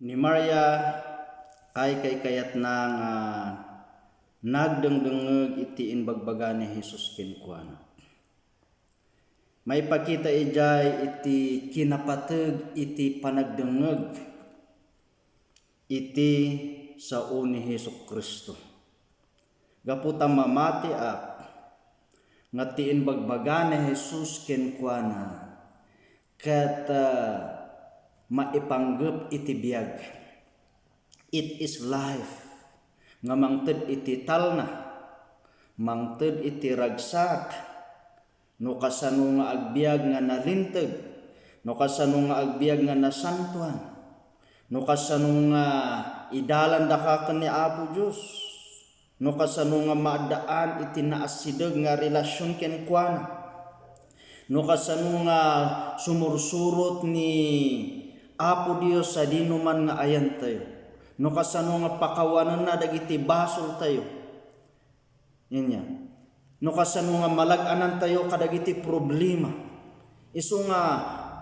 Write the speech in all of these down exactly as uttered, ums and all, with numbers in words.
Ni Maria, kaykaykayatna nga nagdengdengngeg iti imbagbaga ni Jesus kenkuana. Maipakita idiay iti kinapateg iti panagdengngeg iti sao ni Jesu-Cristo. Gapu ta mamatiak nga ti imbagbaga ni Jesus kenkuana ket, ah, maipanggep iti biag. It is life nga mangted iti talna, mangted iti ragsak, no kasano nga agbiag nga nalinteg, no kasano nga agbiag nga nasantoan, no kasano nga idalanda ka ken ni Apo Dios, no kasano nga maaddaan iti naassideg nga relasion kenkuana, no kasano nga sumursurot ni Apo Dios sadinoman nga ayantayo, no kasano nga pakawanenna dagiti basoltayo. Ania? No kasano nga malag-anantayo kadagiti problema. Isu nga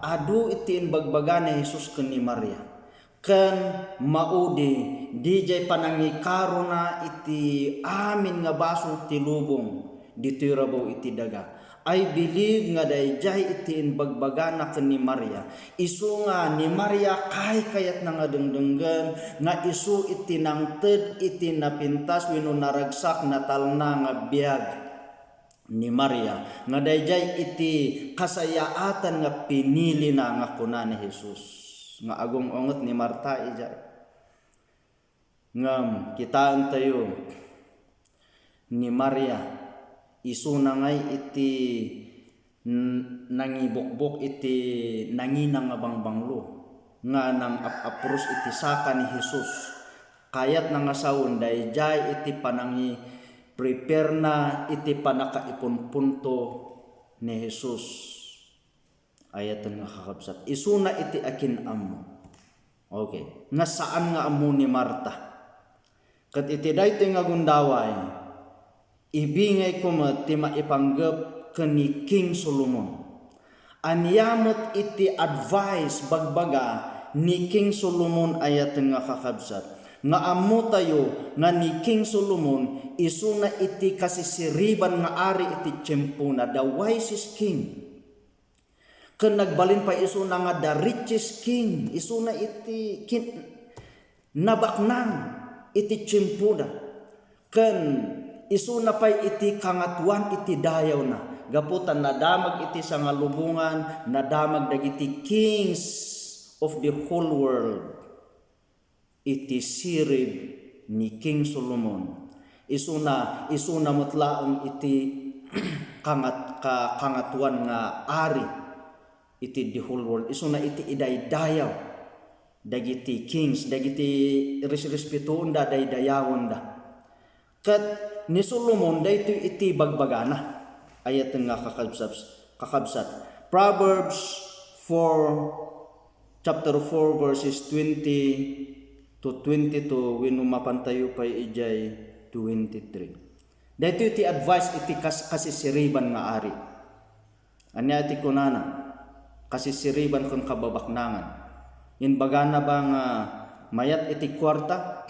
adu iti imbagbaga ni Jesus ken ni Maria. Ken maudi, didiay panangikarona iti amin nga basol ti lubong, ditoy rabaw iti daga. I believe nga daydiay iti imbagbagana ken ni Maria. Isu nga ni Maria kaykayatna nga dengdenggen nga isu iti nangted iti napintas wenno naragsak, natalna nga biag ni Maria, nga daydiay iti kasayaatan nga pinilina nga kuna ni Jesus nga agung-unget ni Marta idiay. Ngem kitaentayo ni Maria, isuna ngay iti n-, nangibukbok iti nangina nga bangbanglo nga nang-ap-apros iti saka ni Jesus. Kayatna nga sawen daydiay iti panangi-preparena iti pannakaipunpunto ni Jesus. Ayaten nga kakabsat, isuna iti akin-ammo. Okay. Nga saan nga ammo ni Marta. Ket iti daytoy nga gundaway, ibingayko met ti maipanggep ken ni King Solomon. Ania met iti advice bagbaga ni King Solomon, ayaten nga kakabsat? Nga ammotayo nga ni King Solomon isuna iti kasisiriban nga ari iti tiempona, the wisest king. Ken nagbalin pay isuna nga the richest king, isuna iti kin-, nabaknang iti tiempona. Ken isuna pay iti kangatoan iti dayawna. Gapu ta nadamag iti sangalubongan, nadamag dagiti kings of the whole world iti sirib ni King Solomon. Isuna, isuna met laeng iti kangat-, ka-, kangatoan nga ari iti the whole world. Isuna iti idaydayaw dagiti kings, dagiti res-, respetoenda, daydayawenda. Ket ni Solomon, daytoy iti bagbagana. Ayaten nga kakabsat, kakabsat. Proverbs four, chapter four, verses twenty to twenty-two, wenno mapantayo pay idiay twenty-three. Daytoy ti advice iti kas-, kasisiriban nga ari. Ania ti kunana? Kasisiriban ken kababaknangan. Imbagana ba nga mayat iti kuarta?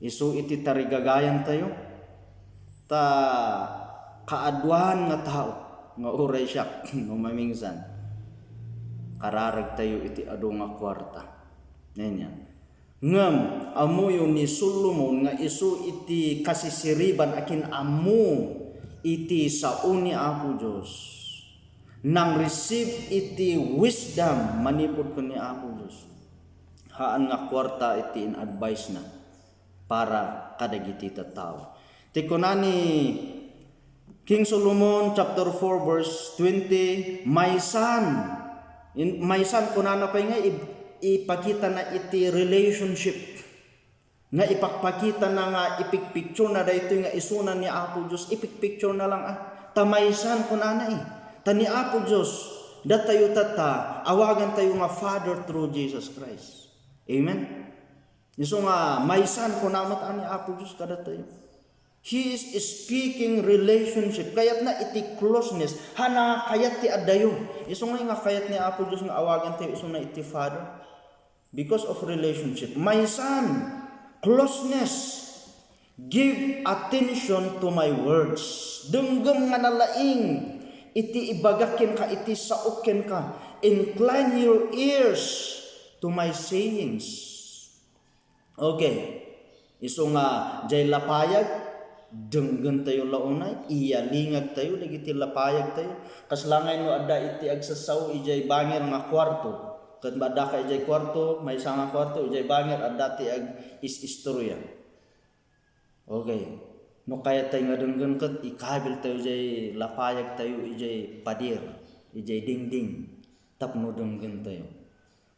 Isu iti tarigagayantayo? Ta kaaduan nga tao nga uray siak no mamingsan, kararagtayo iti adu nga kuarta. Ania? Ngem ammoyo ni Solomon nga isu iti kasisiriban a kin-ammo iti sao ni Apo Dios. Nang-receive iti wisdom manipud ken ni Apo Dios. Haan nga kuarta iti in-advise na para kadagiti tattao. Ti kuna ni King Solomon chapter four verse twenty, maysan. In-, maysan kunana pay nga ib-, ipakitana iti relationship. Nga ipakpakitana nga ipikpicturena daytoy nga isuna ni Apo Dios, ipikpicturena lang, ah. Ta maysan kunana, eh. Ta ni Apo Dios, datayo tatta, awagantayo nga Father through Jesus Christ. Amen? Isu nga maysan kuna met a ni Apo Dios kadatayo. He is speaking relationship. Kayatna iti closeness. Haan nga kayat ti addayo. Isu nga, nga kayat ni Apo Dios nga awagantayo isuna iti Father. Because of relationship. My son, closeness. Give attention to my words. Denggem nga nalaing iti ibagak kenka, iti saok kenka. Incline your ears to my sayings. Okay. Isu nga jay lapayag, denggentayo la unay, iyalingagtayo dagiti lapayagtayo. Kasla ngay no adda iti agsassao idiay bangir nga kuarto. Ket addaka idiay kuarto, maysa nga kuarto, idiay bangir, adda ti ag-is-istorya. Okay. No kayattayo nga denggen ket ikabiltayo jay lapayagtayo idiay pader, idiay dingding, tapno denggentayo.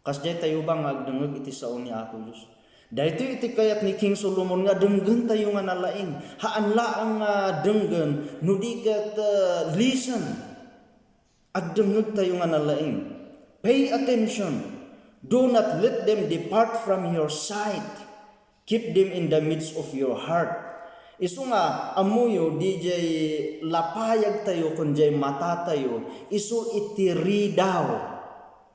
Kasdiay tayo ba nga agdengngeg iti sao ni Apo Dios? Daytoy iti kayat ni King Solomon nga denggentayo nga nalaing. Haan laeng nga denggen, no di ket, uh, listen. Agdengngegtayo nga nalaing. Pay attention. Do not let them depart from your sight. Keep them in the midst of your heart. Isu nga, ammoyo, dijay lapayagtayo ken jay matatayo, isu iti ridaw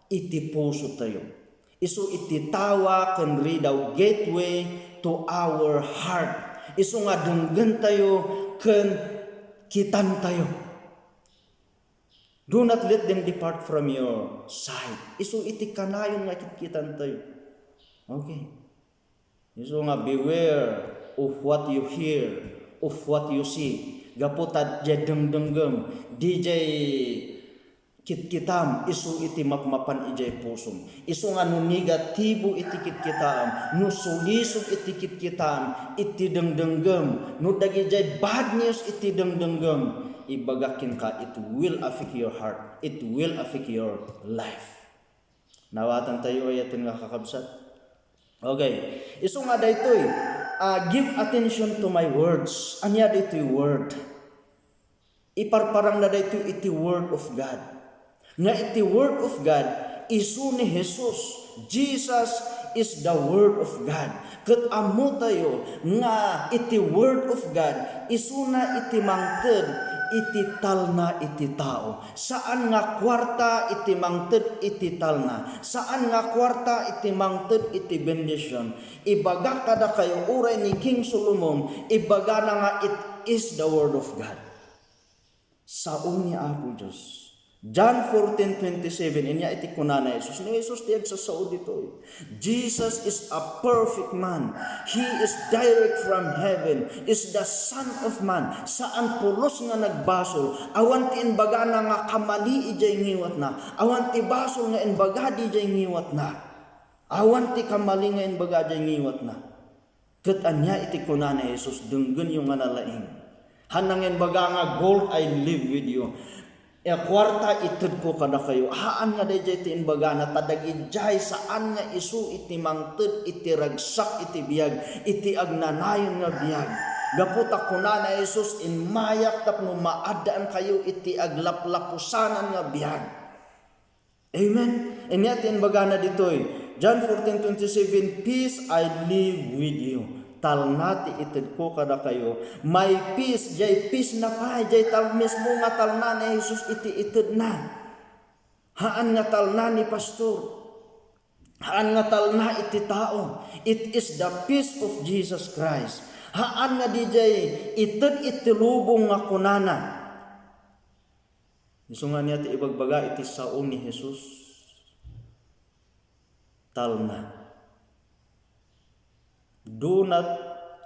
iti pusotayo. Isu iti tawa ken ridaw, gateway to our heart. Isu nga denggentayo ken kitantayo. Do not let them depart from your sight. Isu iti kanayon nga kitkitantayo. Okay. Isu nga, beware of what you hear, of what you see. Gapu ta jay dengdenggem, dijay kitkitam, isu iti mapmapan idiay pusom. Isu nga no negatibo iti kitkitaam, no sulisog iti kitkitaam, iti dengdenggem, no dagidiay bad news iti dengdenggem, ibagak kenka, it will affect your heart, it will affect your life. Nawatantayo, ay, atin nga kakabsat? Okay. Isu nga daytoy, ah, give attention to my words. Ania daytoy word? Iparparangna daytoy iti Word of God. Nga iti Word of God, isu ni Jesus. Jesus is the Word of God. Ket ammotayo nga iti Word of God, isuna iti mangted iti talna iti tao. Saan nga kuarta iti mangted iti talna. Saan nga kuarta iti mangted iti bendision. Ibagak kadakayo, uray ni King Solomon, ibagana nga it is the Word of God. Sao ni Apo Dios. John fourteen twenty-seven, inya iti kunana Jesus. Ni Jesus ti agsasao ditoy. Jesus is a perfect man. He is direct from heaven, is the Son of Man. Saan pulos nga nagbasol. Awan ti imbagana nga kamali idiay ngiwatna. Awan ti basol nga imbaga didiay ngiwatna. Awan ti kamali nga imbaga diay ngiwatna. Ket ania iti kuna ni Jesus, denggenyo nga nalaing? Haan nga imbaga nga, "Gold, I live with you." E, kuarta, itedko kadakayo. Haan nga daydiay ti imbagana, ta dagidiay saan nga isu iti mangted iti ragsak iti biag, iti agnanayon nga biag. Gapu ta kuna ni Jesus, "Immayak tapno maaddaankayo iti aglaplapusanan nga biag." Amen. Inya ti imbagana ditoy, John fourteen twenty-seven, "Peace I leave with you." Talna ti itedko kadakayo. My peace, jay peace na pay, jay tal-, mismo nga talna ni Jesus iti itedna. Haan nga talna ni pastor. Haan nga talna iti tao. It is the peace of Jesus Christ. Haan nga didiay ited iti lubong nga kunana. Isu nga ania ti ibagbaga iti sao ni Jesus? Talna. "Do not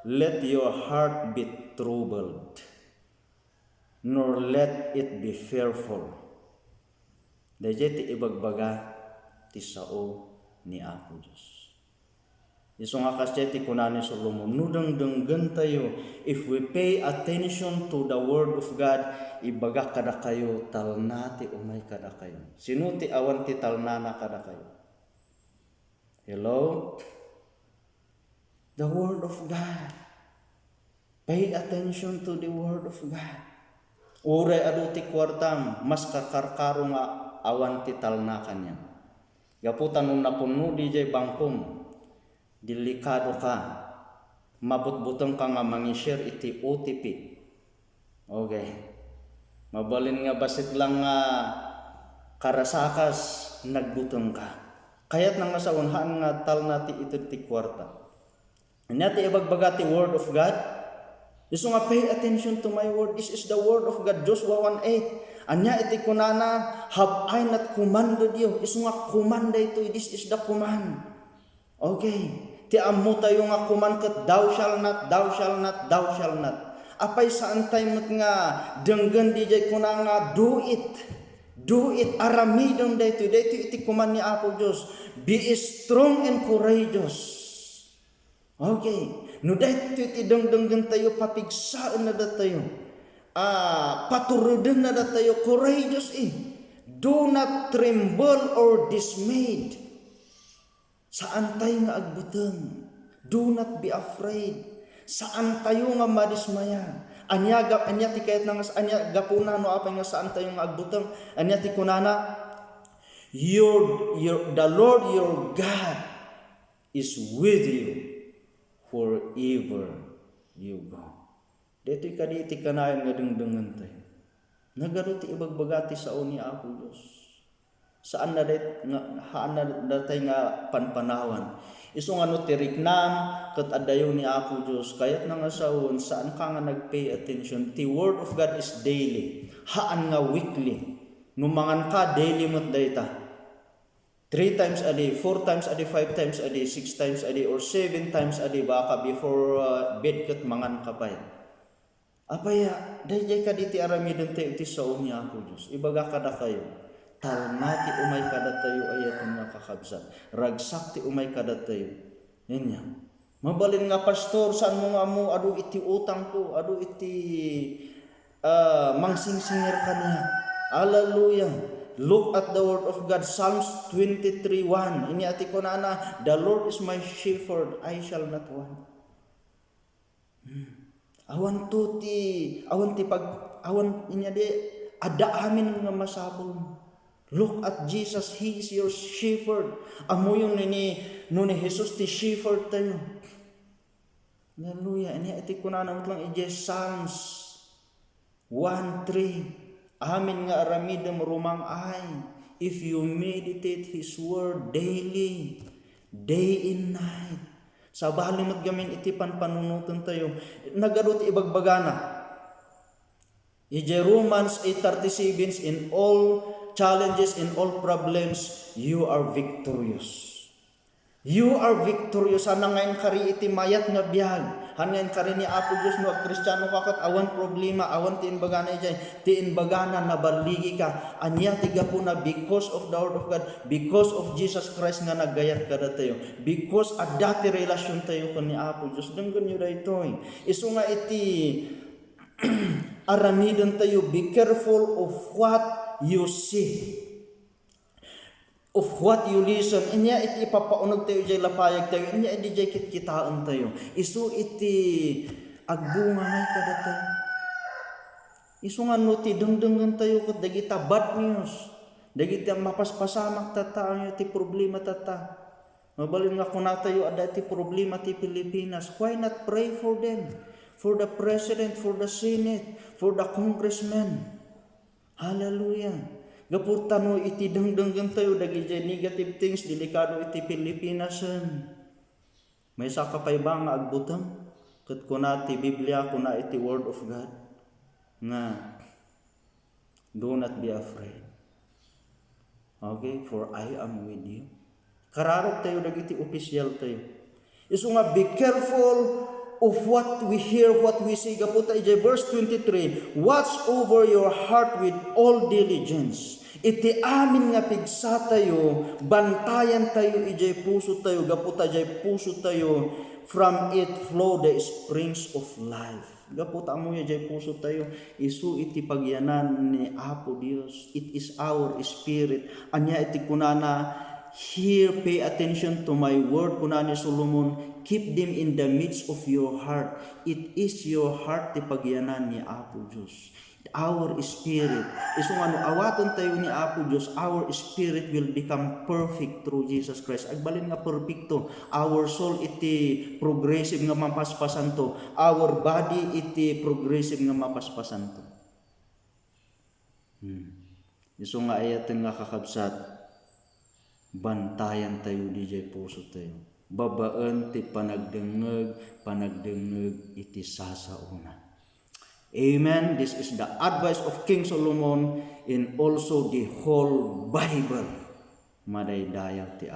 let your heart be troubled, nor let it be fearful." Daydiay ti ibagbaga ti sao ni Apo Dios. Isu nga kasdiay ti kuna ni Solomon, no dengdenggentayo, if we pay attention to the Word of God, ibagak kadakayo, talna ti umay kadakayo. Sino ti awan ti talnana kadakayo? Hello? The Word of God. Pay attention to the Word of God. Uray adu ti kuartam, mas kakarkaro nga awan ti talna kaniam. Gapu ta no napunno didiay bangkom, delikado ka. Mabutbuteng ka nga mangi-share iti O T P. Okay. Mabalin nga bassit lang nga karasakas, nagbuteng ka. Kayatna nga sawen, haan nga talna ti ited ti kuarta. Ania ti ibagbaga ti Word of God? Isu nga, "Pay attention to my word." This is the Word of God, Joshua one eight. Ania iti kunana? "Have I not commanded you?" Isu nga command daytoy, this is the command. Okay. Ti ammotayo nga command ket, "Thou shall not, thou shall not, thou shall not." Apay saantay met nga denggen diay kuna nga, "Do it. Do it." Aramidem daytoy. Daytoy iti command ni Apo Dios. Be strong and courageous. Okay. No daytoy ti dengdenggen tayo, papigsaen na datayo. Ah, paturuden na datayo. Courageous, eh. Do not tremble or dismayed. Saantay nga agbuteng. Do not be afraid. Saantayo nga madismaya. Ania ga-, ania ti kayatna nga sa-, ania gapuna no apay nga saantayo nga agbuteng? Ania ti kunana? Your, your, the Lord your God is with you wherever you go. Daytoy kadi ti kanayon nga dengdengngentayo. Nagadu ti ibagbaga ti sao ni Apo Dios. Saan na dat-, nga, haan na datay nga panpanawan. Isu nga no ti riknam ket addayo ni Apo Dios, kayatna nga sawen, saanka nga nag-pay attention. Ti Word of God is daily. Haan nga weekly. No manganka, daily met dayta. Three times a day, four times a day, five times a day, six times a day, or seven times a day, baka before, uh, bed ket manganka pay. Apay a, daydiay kadi ti aramidentayo iti sao ni Apo Dios. Ibaga kadakayo, talna ti umay kadatayo, ay-ayaten nga kakabsat. Ragsak ti umay kadatayo. Ania? Mabalin nga, "Pastor, saanmo nga ammo, adu iti utangko, adu iti, ah, mangsingsingir kaniak." Hallelujah. Look at the word of God, Psalms twenty-three one. Ania ti kunana, "The Lord is my shepherd, I shall not want." Hmm. Awan to ti, awan ti pag-, awan inya di, adda amin nga masapul. Look at Jesus, He is your shepherd. Ammoyo ni, ni, no ni Jesus ti shepherd tayo. Hallelujah. Ania iti kunana met lang idiay Psalms one three, "Amin nga aramidem rumang-ay, if you meditate His word daily, day and night." Sabali met gamin iti panpanunotentayo. Nagadu ti ibagbagana. Idiay Romans eight thirty-seven, "In all challenges, in all problems, you are victorious." You are victorious. Haan nga inkari iti mayat nga biag. Haan nga inkari ni Apo Dios no agkristiano ka ket awan problema, awan ti imbagana idiay. Ti imbagana, naballigi ka. Ania ti gapuna? Because of the Word of God, because of Jesus Christ nga naggayat kadatayo, because adda ti relasiontayo ken ni Apo Dios. Denggenyo daytoy. Isu nga iti aramidentayo, be careful of what you see. Of what you listen. Ania iti ipapaunegtayo idiay lapayagtayo, ania idi diay kitkitaentayo. Isu iti agbunga ngay kadatayo. Isu nga no ti dengdengngentayo ket dagita bad news, dagiti mapaspasamak tatta, ania ti problema tatta. Mabalin nga kunatayo, adda ti problema ti Pilipinas. Why not pray for them? For the president, for the senate, for the congressman. Hallelujah. Gapu ta no iti dengdenggentayo dagidiay negative things, delikado iti Pilipinas, em. Maysa ka pay ba nga agbuteng? Ket kuna ti Biblia, kuna iti Word of God, nga, "Do not be afraid." Okay? "For I am with you." Kararagtayo dagiti opisyaltayo. Isu nga, be careful of what we hear, what we see. Gapu ta idiay verse twenty-three, "Watch over your heart with all diligence." Iti amin nga pigsatayo, bantayantayo idiay pusotayo, gapu ta idiay pusotayo, from it flow the springs of life. Gapu ta ammoyo diay pusotayo, isu iti pagyanan ni Apo Dios. It is our spirit. Ania iti kunana, "Hear, pay attention to my word," kuna ni Solomon, "keep them in the midst of your heart." It is your heart ti pagyanan ni Apo Dios. Our spirit. Isu nga no awatentayo ni Apo Dios, our spirit will become perfect through Jesus Christ. Agbalin nga perfecto. Our soul iti progressive nga mapaspasanto. Our body iti progressive nga mapaspasanto. Hmm. Isu nga ayaten nga kakabsat. Bantayantayo diay pusotayo babaen ti panagdengngeg, panagdengngeg iti sasaona. Amen. This is the advice of King Solomon and also the whole Bible. Madaydayaw ti